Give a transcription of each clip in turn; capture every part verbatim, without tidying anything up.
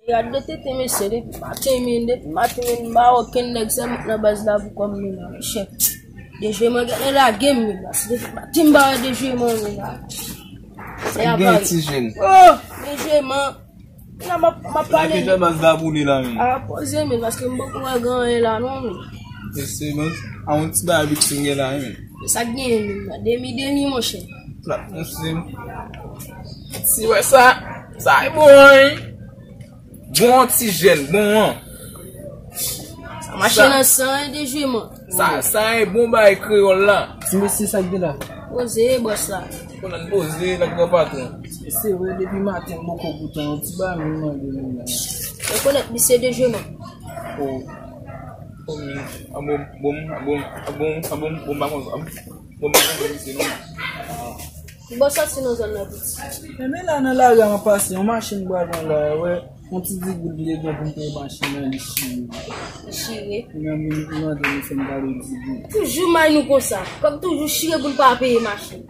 Gade tete mesye, depi maten men, depi maten men, m pa wè okenn nèg, sèl mwen nan baz la pou kòm men la, monchè. Dejweman genlè lage m men la, se depi maten m pa wè Dejweman men la. Se Sa gen, ti jèn? Oh, Dejweman. La m ap, m ap pale. Lage baz la pou li la men. A, poze men, paske m poko wè gen anyen la non men. Mesye, men, a yon ti bagay pitit gen la men. Sa k genyen menm la? Demi demi, monchè. Plat, mesye. Si wè sa, sa e bon, wi. Bon ti jèn, bon an. Sa mache nan san, e Dejweman. Sa, sa e bon bagay kreyòl la. Ti mesye, sa k gen la? Poze, bòs la. Konnen poze, la gran patwon. Se vre, depi maten, m poko goute yon ti bagay, m mande nou la. Rekonèt misye Dejweman. Oh. Oh, men, a bon, bon, a bon, a bon, a bon, bon, pa konn, a bon, bon, pa konn misye non. Ki bò sòti nan zòn nan piti? Men la nan lari a m ap pase, yon machin bwagwan la, wè, yon ti di goud li gen pou m peye machin nan, li chire. Li chire? Li mande m fè m ba li di goud. Toujou may nou konsa. Kòb toujou chire pou n pa peye machin.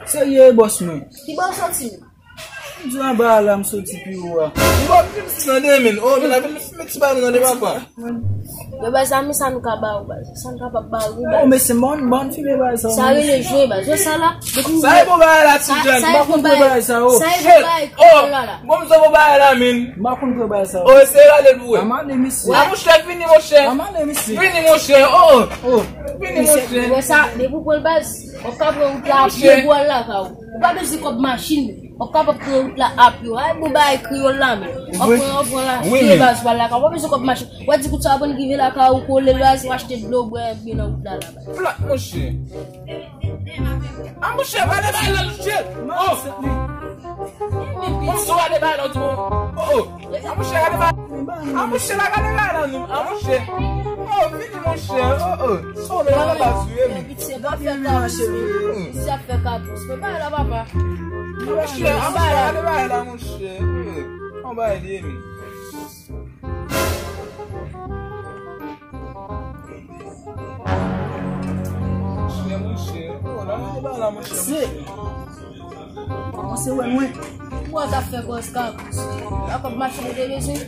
Serye, bòs mwen. Ki bò w sòti menm? M di anba a la, m soti pi wo a. Li pa vin tande men. Oh, men la vin fime ti balon nan de papa. Yo, baz, sa, men sa nou ka ba ou, baz. Sa nou kapab ba ou, baz. Oh, men se bon, bon fime bagay sa. Sa rele jwe, baz. Jwe sa la. Depi Sa e bon bagay la, ti jèn. Sa e bon bagay. Sa e bon bagay. Oh, la, la. Bon, sa bon bagay la, men. M pa konn pran bagay sa. Oh, se rale l pou wè. Amande misye. A, monchè, vini, monchè. Amande misye. Vini, monchè. Oh, oh. Vini, monchè. Wè sa, depi w pran l, baz, w ap ka pran wout la, pye pou al lakay ou. Ou pa bezwen kòb machin. W ap kapab pran wout la a pye. Ay, bon bagay kreyòl la, men. W ap pran, w ap pran la, wi, men. Baz, w al lakay ou. W pa bezwen kòb machin. W a di kout sa w ap rive lakay ou, kole baz, w achte dlo, bwè, byen nan wout la, la, baz. Plat, monchè. A, monchè, gade bagay la, monchè. Oh! Monchè, gade bagay la, oh, oh. A, monchè, gade bagay. A, monchè, la, gade bagay la, nou. A, monchè. Oh, vini, monchè. Oh, oh. Oh, men la, la, baz, wi, men. Piti, pa fè katous, wi. Piti ap fè katous. Men bagay la, papa. Monchè, a, monchè, gade bagay la, monchè. Yon bagay li ye, men. Monchè, monchè. Oh, la, gade bagay la, monchè. Se. Kòmanse wè mwen. Mwen ta fè bòs katous. La kòb machin ou te bezwen.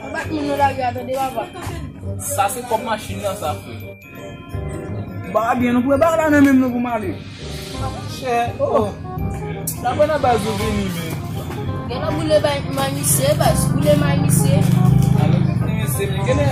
Anba moun nan lari a, tande, papa. Sa se kòb machin nan, sa, frè. Ba byen, nou pran bagay la nan men m, nou pou m ale. Monchè, oh. Sa pran nan baz ou vini, men. Gen nan boule bay may misye, baz. Boule may misye. Alo, misye, men gen nan